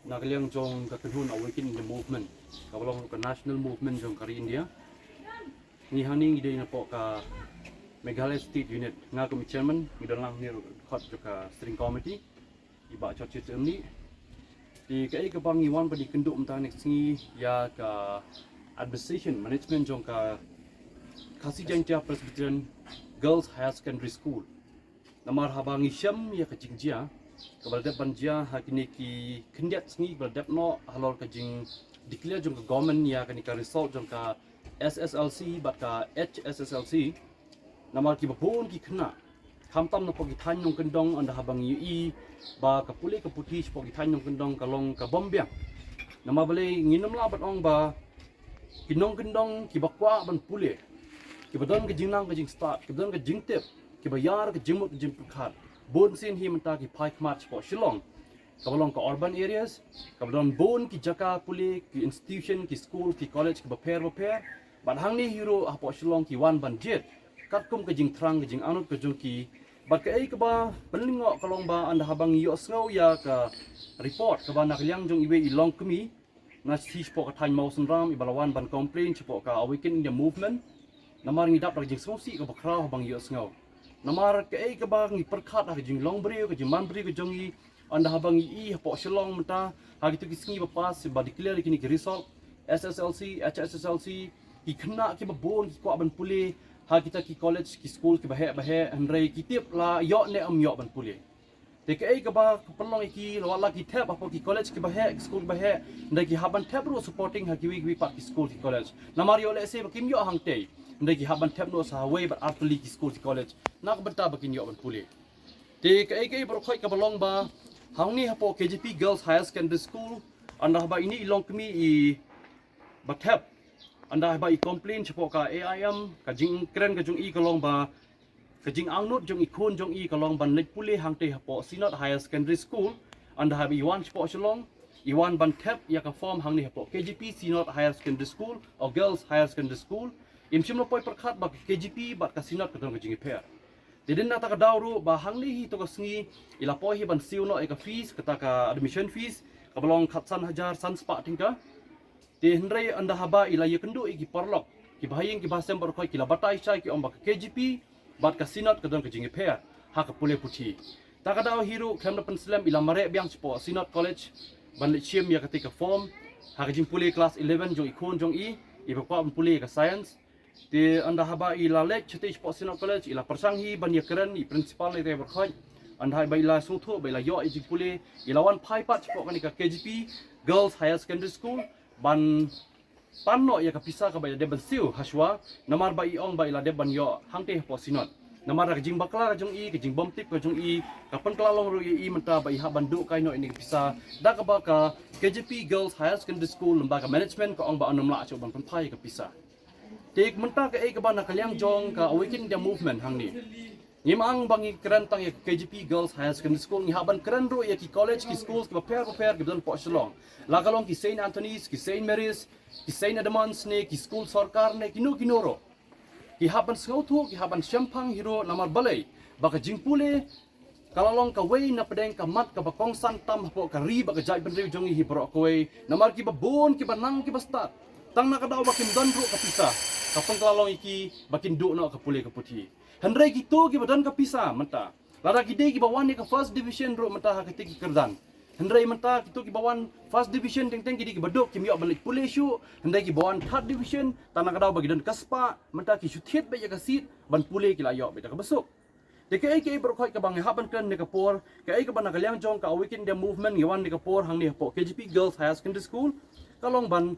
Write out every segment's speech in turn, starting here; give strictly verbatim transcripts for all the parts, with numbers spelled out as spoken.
Na ka liang jong ka kynhun Awaken India Movement, kaba long ka national movement jong ka ri India, ngi hangne ngi dei napoh ka Meghalaya State Unit. Nga kum i chairman, ngi don lang hangne ruh khot jong ka steering committee, i Bah Churchill Chemni. Te kaei kaba ngi wan ban ïakynduh mynta kane ka sngi ïa ka administration management jong ka Khasi Jaiñtia Presbyterian Girls Higher Secondary School. Namar haba ngi shem ïa ka jingjia kaba la dep ban jia ha kine ki khyndiat sngi ba la dep noh halor ka jing declare jong ka government ïa kane ka result jong ka S S L C bad ka H S S L C. Namar kiba bun ki khynnah, khamtam napoh ki thaiñ nongkyndong, ynda haba ngi ïohi ba ka pule ka puthi shapoh ki thaiñ nongkyndong ka long ka bym biang. Namar balei? Ngin ym lah ban ong ba ki nongkyndong kiba kwah ban pule, kiba don ka jingnang ka jingstad, kiba don ka jingtip, kiba ïar ka jingmut ka jingpyrkhat, bun sien hi mynta ki phai khmat shapoh Shillong, kaba long ka urban areas, kaba don bun ki jaka pule, ki institution, ki school, ki college kiba pher bapher. Bad hangne hi ruh hapoh Shillong ki wan ban jied katkum ka jingthrang ka jingangnud ka jong ki. Bad kaei kaba pynlyngngoh ka long ba ynda haba ngi ïohsngew ïa ka report kaba na ka liang jong iwei i longkmie na shi shapoh ka thaiñ Mawsynram iba la wan ban complain shapoh ka Awaken India Movement. Namar ngi dap da ka jingsngewsih kaba khraw haba ngi ïohsngew. Namar kaei kaba ngi pyrkhat ha ka jinglong briew, ka jingman briew ka jong ngi, ynda haba ngi ïohi hapoh Shillong mynta ha kito ki sngi ba pass ba declare kine ki result S S L C, H S S L C, ki khynnah kiba bun ki kwah ban pule ha kita ki college, ki school kiba heh ba heh, hynrei ki tip la ïoh ne ym ïoh ban pule. Te kaei kaba ka pynlong ïa ki, la wat la ki thep hapoh ki college kiba heh, ki school kiba heh, hynrei ki hap ban thep ruh supporting ha kiwei kiwei pat ki school ki college. Namar ïoh lehse ba kim ïoh hangtei, hynrei ki hap ban thep noh sa hawei bad artylli ki school ki college na ka bynta ba kin ïoh ban pule. Te kaei kaei baroh khoit kaba long ba hangne hapoh K J P Girls Higher Secondary School, ynda haba ine i longkmie iba thep, ynda haba i complain shapoh ka A I M, ka jingkren ka jong i ka long ba ka jingangnud jong i khun jong i ka long ban leit pule hangtei hapoh Synod Higher Secondary School. Ynda haba i wan shapoh Shillong, i wan ban thep ïa ka form hangne hapoh K J P Synod Higher Secondary School or Girls Higher Secondary School. Im shym la poi pyrkhat ba ka K J P bad ka Synod ka don ka jingïapher. Te dei na kata ka daw ruh ba hangne hi to ka sngi i la poi hi ban siew noh ïa ka fees, kata ka admission fees, kaba long khatsan hajar san spah tyngka. Te hynrei ynda haba i la ïakynduh ïa ki paralok, ki bahaïing ki bahasem baroh khoit ki la batai shai, ki ong ba ka K J P bad ka Synod ka don ka jingïapher ha ka pule puthi. Ta ka daw hi ruh khlem da pynslem i la mareh biang shapoh Synod College ban leit shim ïa katei ka form ha ka jingpule class eleven jong i khun jong i, iba kwah ban pule ïa ka science. Te ynda haba i la leit shatei shapoh Synod College, i la pyrshang hi ban ïakren ïa i principal na katei baroh khoit. Ynda haba i la sngewthuh ba i la ïoh ïa jingpule, i la wan phai pat shapoh kane ka K J P Girls Higher Secondary School ban pan noh ïa ka pisa kaba i la dep ban siew hashwa, namar ba i ong ba i la dep ban ïoh hangtei hapoh Synod. Namar da ka jingbakla ka jong i, ka jingbymtip ka jong i, ka pynkylla long ruh ïa i mynta ba i hap ban duh kai noh ïa kane ka pisa da kaba ka K J P Girls Higher Secondary School, lymda ka management ka ong ba ym lah shuh ban pynphai ïa ka pisa. Te mynta kaei kaba na ka liang jong ka Awaken India Movement hangne, ngim ong ba ngi kren tang ïa ka K J P Girls Higher Secondary School, ngi hap ban kren ruh ïa ki college, ki schools kiba pher bapher kiba don hapoh Shillong. La ka long ki Saint Anthony's, ki Saint Mary's, ki Saint Edmund's ne ki school sorkar ne kino kino ruh. Ki hap ban sngewthuh, ki hap ban shemphang hi ruh, namar balei? Ba ka jingpule ka la long kawei na pdeng ka mat kaba kongsan tam hapoh ka ri bad ka jaitbynriew jong ngi hi baroh kawei. Namar kiba bun, kiba nang, kiba stad, tang na ka daw ba kim don ruh ka pisa, ka pynkylla long ïa ki ba kin duh noh ka pule ka puthi. Hynrei kito kiba don ka pisa mynta, lada ki dei kiba wan ïa ka first division ruh mynta ha katei ki kyrdan, hynrei mynta kito kiba wan first division teng teng ki dei kiba duk, kim ïoh ban leit pule shuh. Hynrei kiba wan third division, tang na ka daw ba ki don ka spah, mynta ki shu thied beit ïa ka seat ban pule, ki la ïoh beit da kaba suk. Te kaei kaei baroh khoit kaba ngi hap ban kren ne ka por, kaei kaba na ka liang jong ka Awaken India Movement ngi wan ne ka por hangne hapoh K J P Girls Higher Secondary School, ka long ban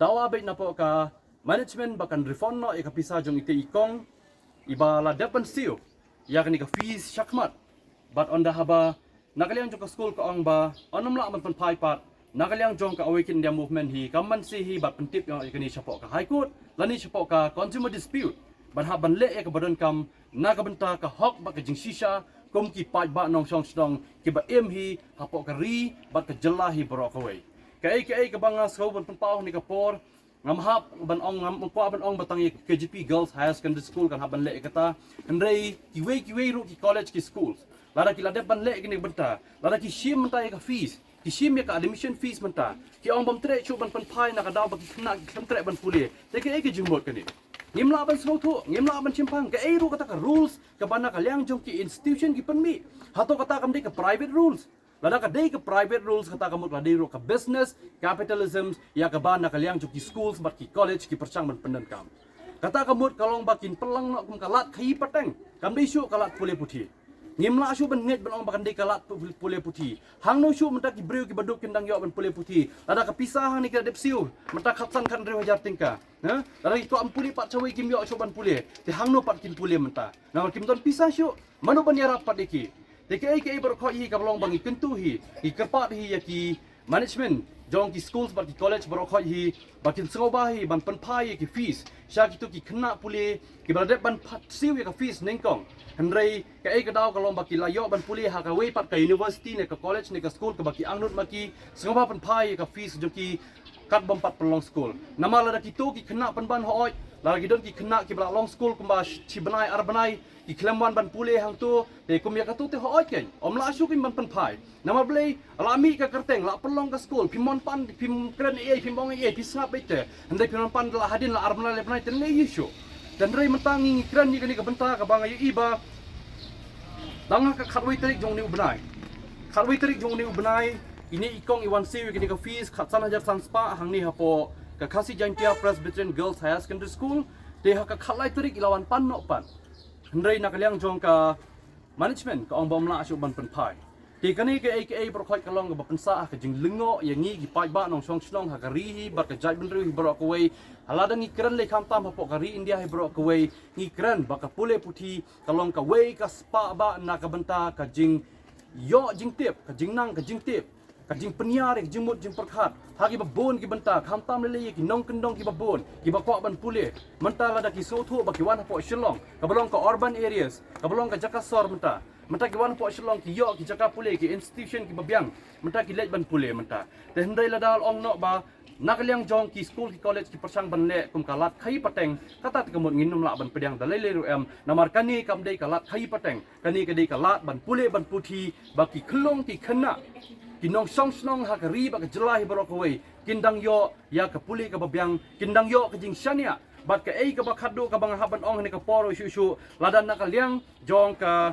dawa beit napoh ka management ba kan refund noh ïa ka pisa jong itei i kong iba la dep ban siew ïa kane ka fees shakhmat. Bad ynda haba na ka liang jong ka school ka ong ba ym lah ban pynphai pat, na ka liang jong ka Awaken India Movement hi kam banse hi bad pyntip ïa kane shapoh ka High Court lane shapoh ka Consumer Dispute, ban hap ban leh ïa kaba donkam na ka bynta ka hok bad ka jingshisha kum ki paidbah nongshong shnong kiba im hi hapoh ka ri bad ka jylla hi baroh kawei. Kaei kaei kaba nga sngew ban pynpaw ha kane ka por, ngam hap ban ong, ngam kwah ban ong ba tang ïa ka K J P Girls Higher Secondary School kan hap ban leh ïa kata. Hynrei kiwei kiwei ruh ki college, ki schools, lada ki la dep ban leh ïa kane ka bynta, lada ki shim mynta ïa ka fees, Ki shim ïa ka admission fees mynta. Ki ong bym treh shuh ban pynphai na ka daw ba ki khynnah ki khlem treh ban pule. Te kaei ka jingmut kane? Ngim lah ban sngewthuh, ngim lah ban shemphang. Kaei ruh kata ka rules kaba na ka liang jong ki institution ki pynmih. Hato kata kam dei ka private rules? Lada ka dei ka private rules, kata ka mut la dei ruh ka business capitalism ïa kaba na ka liang jong ki schools bad ki college ki pyrshang ban pyndonkam. Kata ka mut ka long ba kin pynlong noh kum ka lad khaïi pateng. Kam dei shuh ka lad pule puthi. Ngim lah shuh ban ngeit ban ong ba kan dei ka lad pu-, pule puthi. Hangno shuh mynta ki briew kiba duk kin dang ïoh ban pule puthi? Lada ka pisa hangne ka dep siew mynta khatsan khathynriew hajar tyngka. Ha? Lada ki kwah ban pule pat shawei kim ïoh shuh ban pule. Te hangno pat kin pule mynta? Namar kim don pisa shuh. Mano ban ïarap pat ïa ki? Te kaei kaei baroh khoit hi kaba long ba ngi kyntu hi, ngi kyrpad hi ïa ki management jong ki schools bad ki college baroh khoit hi ba kin sngewbha hi ban pynphai ïa ki fees sha kito ki khynnah pule kiba la dep ban pat siew ïa ka fees nyngkong. Hynrei kaei ka daw ka long ba ki la ïoh ban pule ha kawei pat ka university ne ka college ne ka school kaba ki angnud ma ki, sngewbha pynphai ïa ka fees jong ki kat bym pat pynlong skul. Namar lada kito ki khynnah pynban hooid, lada ki don ki khynnah kiba la long skul kumba shi bnai ar bnai, ki khlem wan ban pule hangto, te kum ïa kato te hooid kein, ym lah shuh kein ban pynphai. Namar balei? La mih ka kyrteng, la pynlong ka skul, phim mon pan, phim kren ei ei, phim ong ei ei, phi sngap beit te. Hynrei phim mon pan la hadien la ar bnai le bnai te lei ïa shuh. Te hynrei mynta ngi ngi kren ïa kane ka bynta kaba nga ïohi ba tang ha ka khatwei tarik jong une u bnai. Khatwei tarik jong une u bnai, ine i kong i wan siew ïa kane ka fees khatsan hajar san spah hangne hapoh ka Khasi Jaintia Presbyterian Girls Higher Secondary School. Te ha ka khatlai tarik i la wan pan noh pat. Hynrei na ka liang jong ka management ka ong ba ym lah shuh ban pynphai. Te kane kaei kaei baroh khoit ka long kaba pynsah ha ka jinglyngngoh ïa ngi ki paidbah nongshong shnong ha ka ri hi bad ka jaitbynriew hi baroh kawei. Ha lada ngi kren lei khamtam hapoh ka ri India hi baroh kawei, ngi kren ba ka pule puthi ka long kawei ka spah ba na ka bynta ka jingïoh jingtip, ka jingnang ka jingtip, ka jingpynïar ïa ka jingmut jingpyrkhat ha kiba bun ki bynta, khamtam lei lei ïa ki nongkyndong kiba bun kiba kwah ban pule. Mynta lada ki sngewthuh ba ki wan hapoh Shillong kaba long ka urban areas, kaba long ka jaka sor mynta, mynta ki wan hapoh Shillong ki ïoh ki jaka pule, ki institution kiba biang, mynta ki leit ban pule mynta. Te hynrei lada ong noh ba na ka liang jong ki skul ki college ki pyrshang ban leh kum ka lad khaïi pateng, kata te ka mut ngin ym lah ban pdiang da lei lei ruh em. Namar kane kam dei ka lad khaïi pateng, kane ka dei ka lad ban pule ban puthi ba ki khyllung ki khynnah, ki nongshong shnong ha ka ri bad ka jylla hi baroh kawei kin dang ïoh ïa ka pule kaba biang, kin dang ïoh ka jingshaniah. Bad kaei kaba khatduh kaba nga hap ban ong ha kane ka por shuh shuh, lada na ka liang jong ka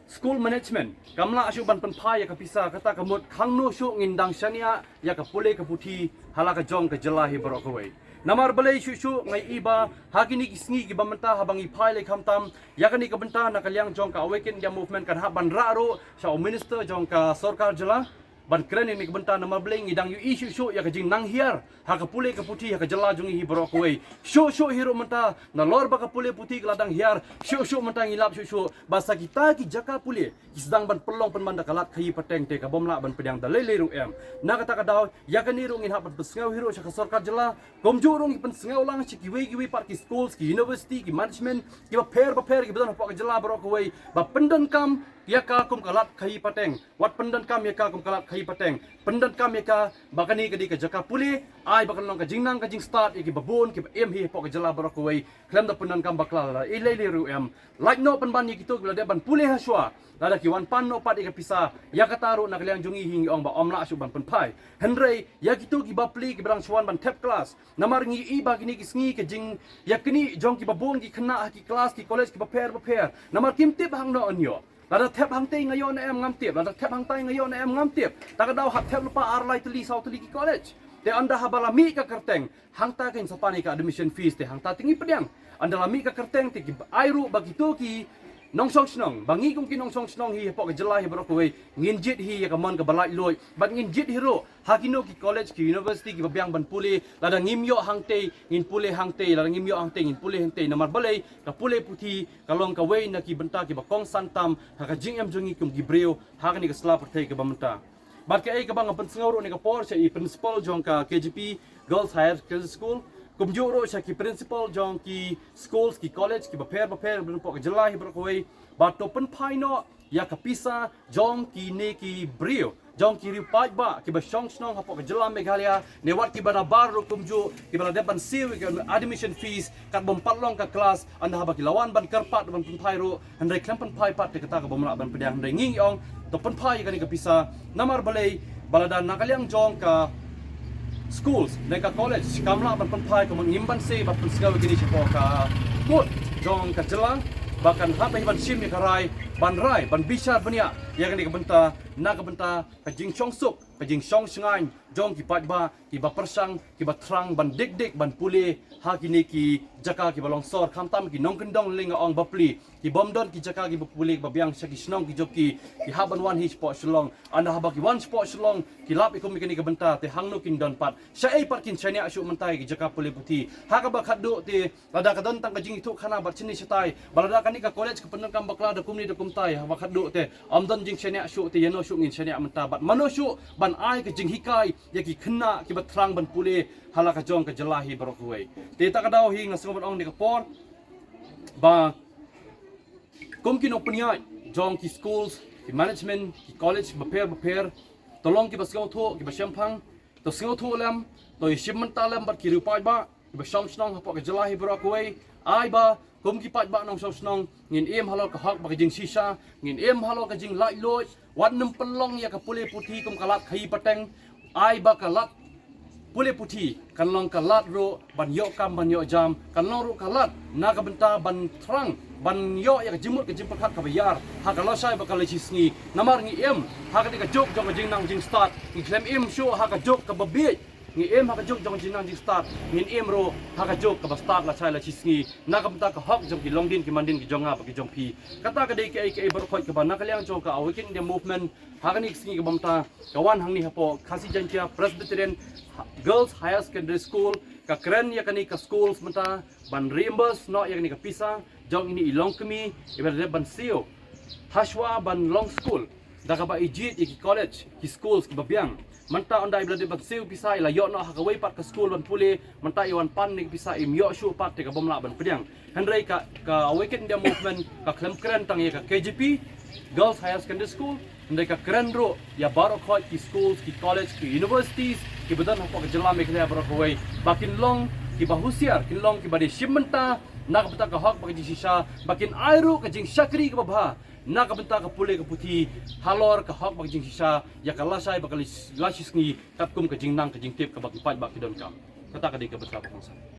school management kam lah shuh ban pynphai ïa ka pisa, kata ka mut hangno shuh ngin dang shaniah ïa ka pule ka puthi ha la ka jong ka jylla hi baroh kawei. Namar balei shuh shuh nga ïohi ba ha kine ki sngi kiba mynta haba ngi phai lei khamtam ïa kane ka bynta na ka liang jong ka Awaken India Movement kan hap ban rah ruh sha u minister jong ka sorkar jylla ban kren ïa kane ka bynta. Namar balei? Ngi dang ïohi shuh shuh ïa ka jingnang hiar ha ka pule ka puthi ha ka jylla jong ngi hi baroh kawei. Shuh shuh hi ruh mynta nalor ba ka pule puthi ka la dang hiar, shuh shuh mynta ngi lap shuh shuh ba sa kita ki jaka pule ki sdang ban pynlong pynban da ka lad khaïi pateng, te ka bym lah ban pdiang da lei lei ruh em. Na kata ka daw ïa kane ruh ngin hap ban pynsngew hi ruh sha ka sorkar jylla, kumjuh ruh ngi pynsngew lang sha kiwei kiwei pat ki schools, ki university, ki management kiba pher ba pher kiba don hapoh ka jylla baroh kawei ba pyndonkam ïa ka kum ka lad khaïi pateng. Wat pyndonkam ïa ka kum ka lad khaïi pateng, pyndonkam ïa ka ba kane ka dei ka jaka pule, ai ba kan long ka jingnang ka jingstad ïa kiba bun kiba im hi hapoh ka jylla baroh kawei. Khlem da pyndonkam bakla la ei lei lei ruh em. Lait noh pynban ïa kito kiba la dep ban pule ha shuwa, lada ki wan pan noh pat ïa ka pisa, ïa kata ruh na ka liang jong ngi hi ngi ong ba ym lah shuh ban pynphai. Hynrei ïa kito kiba plie kiba dang shu wan ban thep klas, namar ngi ïohi ba kine ki sngi ka jingïaknieh jong kiba bun ki khynnah ha ki klas ki college kiba pher ba pher, namar kim tip hangno yn ïoh. Lada thep hangtei nga ïoh ne em ngam tip, lada thep hangtai nga ïoh ne em ngam tip. Ta ka daw hap thep lypa ar lai tylli saw tylli ki college. Te ynda haba la mih ka kyrteng, hangta kein sa pan ïa ka admission fees, te hangta te ngi pdiang. Ynda la mih ka kyrteng te ki ai ruh ba kito ki nongshong shnong, ba ngi kum ki nongshong shnong hi hapoh ka jylla hi baroh kawei ngin jied hi ïa ka mon kaba laitluid bad ngin jied hi ruh ha kino ki college ki university kiba biang ban pule. Lada ngim ïoh hangtei ngin pule hangtei, lada ngim ïoh hangtei ngin pule hangtei. Namar balei? Ka pule puthi ka long kawei na ki bynta kiba kongsan tam ha ka jingim jong ngi kum ki briew ha kane ka sla pyrthei kaba mynta. Bad kaei kaba nga pynsngew ruh ha kane ka por sha i principal jong ka K J P Girls Higher Secondary School, kumjuh ruh sha ki principal jong ki schools ki college kiba pher ba pher hapoh ka jylla hi baroh kawei, ba to pynphai noh ïa ka pisa jong kine ki briew, jong ki riew paidbah kiba shong shnong hapoh ka jylla Meghalaya, ne wat kiba nabar ruh kumjuh kiba la dep ban siew ïa ka admission fees kat bym pat long ka klas, ynda haba ki la wan ban kyrpad ban pynphai ruh, hynrei khlem pynphai pat, te kata ka bym lah ban pdiang. Hynrei ngi ngi ong to pynphai ïa kane ka pisa. Namar balei? ba lada na ka liang jong ka schools ne ka college kam lah ban pynphai kumno ngim ban seh ban pynsngew ïa kine shapoh ka court jong ka jylla ba kan hap hi ban shim ïa ka rai ban rai ban bishar bniah ïa kane ka bynta na ka bynta ka jingshong suk ka jingshong shngaiñ jong ki paidbah kiba pyrshang kiba thrang ban dik dik ban pule ha kine ki jaka kiba long sor khamtam ki nongkyndong lyngba ong bapli ki bym don ki jaka kiba pule ba biang sha ki shnong ki jong ki ki hap ban wan hi shapoh Shillong. Ynda haba ki wan shapoh Shillong ki lap ïa kum ïa kane ka bynta te hangno kin don pat. Shaei pat kin shaniah shuh mynta ïa ki jaka pule puthi. Ha kaba khatduh te lada ka don tang ka jingïathuh khana bad shane shatai ba lada kane ka college ka pyndonkam bakla da kumne da kumtai haba khatduh te ym don jingshaniah shuh te ïano shuh ngin shaniah mynta bad mano shuh ban ai ka jinghikai ïa ki khynnah kiba thrang ban pule ha la ka jong ka jylla hi baroh kawei. Te ta ka daw hi nga sngew ban ong ne ka por ba kum ki nongpynïaid jong ki schools ki management ki college bapher bapher to long kiba sngewthuh kiba shemphang to sngewthuh lem to ïashim bynta lem bad ki riew paidbah kiba shong shnong hapoh ka jylla hi baroh kawei. Ai ba kum ki paidbah nongshong shnong ngin im halor ka hok bad ka jingshisha ngin im halor ka jinglaitluid wat nym pynlong ïa ka pule puthi kum ka lad khaïi pateng. Ai ba ka lad pule puthi kan long ka lad ruh ban ïoh kam ban ïoh jam kan long ruh ka lad na ka bynta ban thrang ban ïoh ïa ka jingmut ka jingpyrkhat kaba ïar ha ka lashai bad ka lashisngi. Namar ngi im ha kane ka juk jong ka jingnang jingstad ngi khlem im shuh ha ka juk kaba bieit. Ngi im ha ka juk jong ka jingnang jingstad ngin im ruh ha ka juk kaba stad lashai lashisngi na ka bynta ka hok jong ki longdien ki mandien ki jong nga bad ki jong phi. Kata ka dei kaei kaei baroh khoit kaba na ka liang jong ka Awaken India Movement ha kane ka sngi kaba mynta ka wan hangne hapoh Khasi Jaiñtia Presbyterian Girls Higher Secondary School ka kren ïa kane ka school mynta ban reimburse noh ïa kane ka pisa jong ine i longkmie iba la dep ban siew hashwa ban long school da kaba i jied ïa ki college ki schools kiba biang. Mynta ynda i la dep ban siew pisa i la ïoh noh ha kawei pat ka school ban pule mynta i wan pan ne ka pisa im ïoh shuh pat te ka bym lah ban pdiang. Hynrei ka ka Awaken India Movement ka khlem kren tang ïa ka K J P Girls Higher Secondary School hynrei ka kren ruh ïa baroh khoit ki schools ki college ki universities kiba don hapoh ka jylla Meghalaya baroh kawei ba kin long kiba husiar kin long kiba dei shim bynta na ka bynta ka hok bad ka jingshisha ba kin ai ruh ka jingshakri kaba bha na ka bynta ka pule ka puthi halor ka hok bad ka jingshisha ïa ka lashai bad ka lashisngi katkum ka jingnang ka jingtip kaba ki paidbah ki donkam. Kata ka dei ka bynta ba kongsan.